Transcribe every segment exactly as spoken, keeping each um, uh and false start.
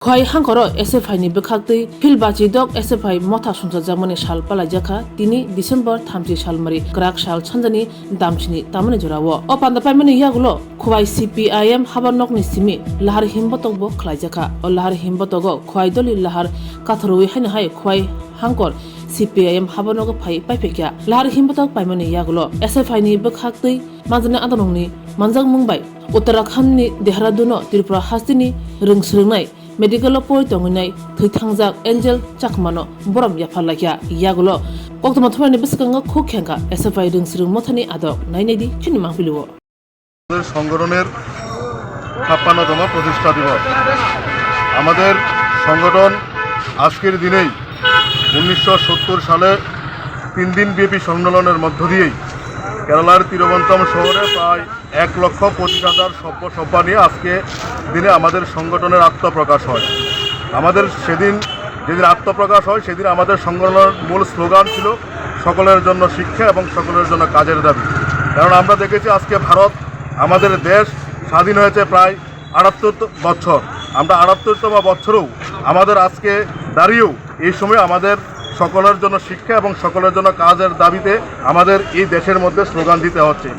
Khwai hangkoro S F I ni bwkhaktwi phil bachi dok S F I motha sumsokjakmani sal palaijakha tini December thamchi salmari kwrak sal sanjani damchini tamani jorao. O panda paimani yagulo Khwai C P I M habar nokni simi lahar himbotok bo khlaijakha. O lahar himbotogo Khwai doli lahar katharwi haino hai Khwai hangkor C P I M habar nogo phai paiphaikha. Lahar himbotok paimani yagulo S F I ni bwkhaktwi manjaknai adonongni manjakmung bai Uttarakhand ni Dehradun o Tripura hasteni rwng swrwngnai medical o pori tongwinai thwi thangjak Angel Chakmano borom yaphar laikha. Yagulo koktwma thumnaini bwskango khuk khengkha S F I rwng swrwng mothani adok. Nainai di chini mangpili o. আমাদের সংগঠনের ছাপ্পান্নতম প্রতিষ্ঠা দিবস। আমাদের সংগঠন আজকের দিনেই উনিশশো সত্তর সালে তিন দিন ব্যাপী সম্মেলনের মধ্য দিয়েই কেরালার তিরুবনন্তম শহরে প্রায় এক লক্ষ পঁচিশ হাজার সভ্য সভ্যা নিয়ে আজকে দিনে আমাদের সংগঠনের আত্মপ্রকাশ হয়। আমাদের সেদিন, যেদিন আত্মপ্রকাশ হয়, সেদিন আমাদের সংগঠনের মূল স্লোগান ছিল সকলের জন্য শিক্ষা এবং সকলের জন্য কাজের দাবি। কারণ আমরা দেখেছি আজকে ভারত, আমাদের দেশ স্বাধীন হয়েছে প্রায় আটাত্তর বছর। আমরা আটাত্তরতম বছরেও আমাদের আজকে দাঁড়িয়েও এই সময় আমাদের সকলের জন্য শিক্ষা এবং সকলের জন্য কাজের দাবিতে আমাদের এই দেশের মধ্যে স্লোগান দিতে হচ্ছে।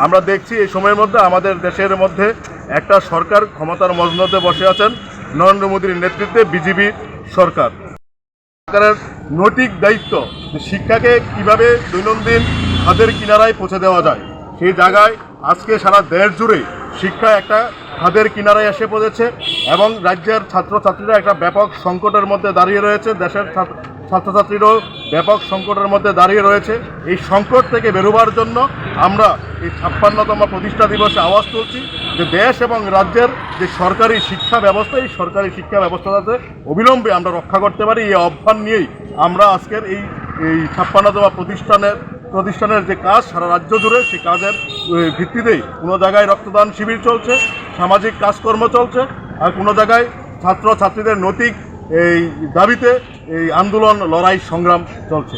আমরা দেখছি এই সময়ের মধ্যে আমাদের দেশের মধ্যে একটা সরকার ক্ষমতার মসনদে বসে আছেন নরেন্দ্র মোদীর নেতৃত্বে বিজেপি সরকার। সরকারের নৈতিক দায়িত্ব যে শিক্ষাকে কিভাবে দৈনন্দিন খাদের কিনারায় পৌঁছে দেওয়া যায়, সেই জায়গায় আজকে সারা দেশ জুড়ে শিক্ষা একটা খাদের কিনারায় এসে পড়েছে এবং রাজ্যের ছাত্রছাত্রীরা একটা ব্যাপক সংকটের মধ্যে দাঁড়িয়ে রয়েছে। দেশের ছাত্র, ছাত্রছাত্রীরাও ব্যাপক সংকটের মধ্যে দাঁড়িয়ে রয়েছে। এই সংকট থেকে বেরোবার জন্য আমরা এই ছাপ্পান্নতম প্রতিষ্ঠা দিবসে আওয়াজ তুলছি যে দেশ এবং রাজ্যের যে সরকারি শিক্ষা ব্যবস্থা, এই সরকারি শিক্ষা ব্যবস্থা যাতে অবিলম্বে আমরা রক্ষা করতে পারি। এই আহ্বান নিয়েই আমরা আজকের এই, এই ছাপ্পান্নতম প্রতিষ্ঠানের, প্রতিষ্ঠানের যে কাজ সারা রাজ্য জুড়ে, সেই কাজের, এ, ভিত্তিতেই কোনো জায়গায় রক্তদান শিবির চলছে, সামাজিক কাজকর্ম চলছে, আর কোনো জায়গায় ছাত্র ছাত্রীদের নৈতিক এই দাবিতে এই আন্দোলন, লড়াই, সংগ্রাম চলছে।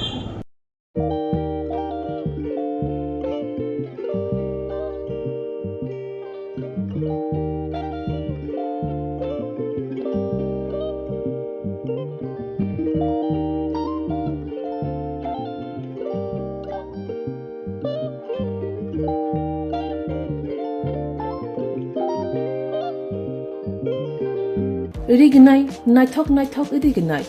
Rignai, naithok naithok rignai.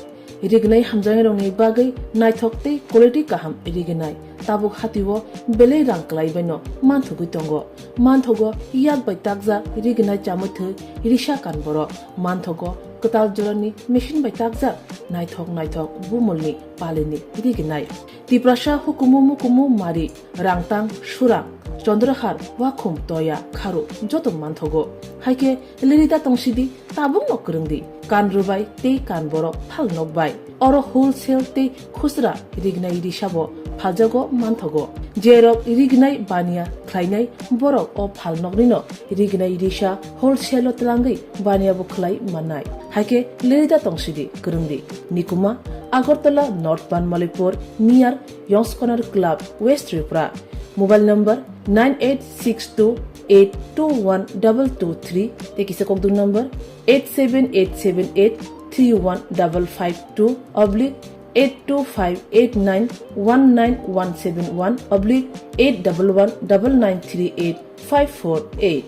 Rignai hamjaknairokni bagwi naithok tei quality kaham rignai. Tabuk hatio belai rang kwlai baino manthogwi tongo. Manthogo yak bai takjak rignai chamwi thwi risa kan borok. Manthogo kwtal jorani machine bai takjak naithok naithok bumulni palini rignai. Tiprasa hukumu mukumu mari, rangtang, surang, chondrahar, wakhum, toya, kharu joto manthogo. Haikhe lirida tongsidi, tabukno kwrwngdi. Kan rwbai tei kan borok phal nokbai. Oro wholesale tei khusra rignai risabo phaljago manthogo. Jerok rignai baniya khlainai borok o phalnoknino rignai risa wholesale-o twlangwi baniya bo khlai mannai. Haikhe lirida tongsidi kwrwngdi. Nikuma, Agartala North Banmalipur, near Yongskonar Club, West Tripura. Mobile number nine eight six two eight two one double two three, tei kisa kokdung number eight seven eight seven eight three one double five two oblique eight two five eight nine one nine one seven one oblique eight double one double nine three eight five four eight.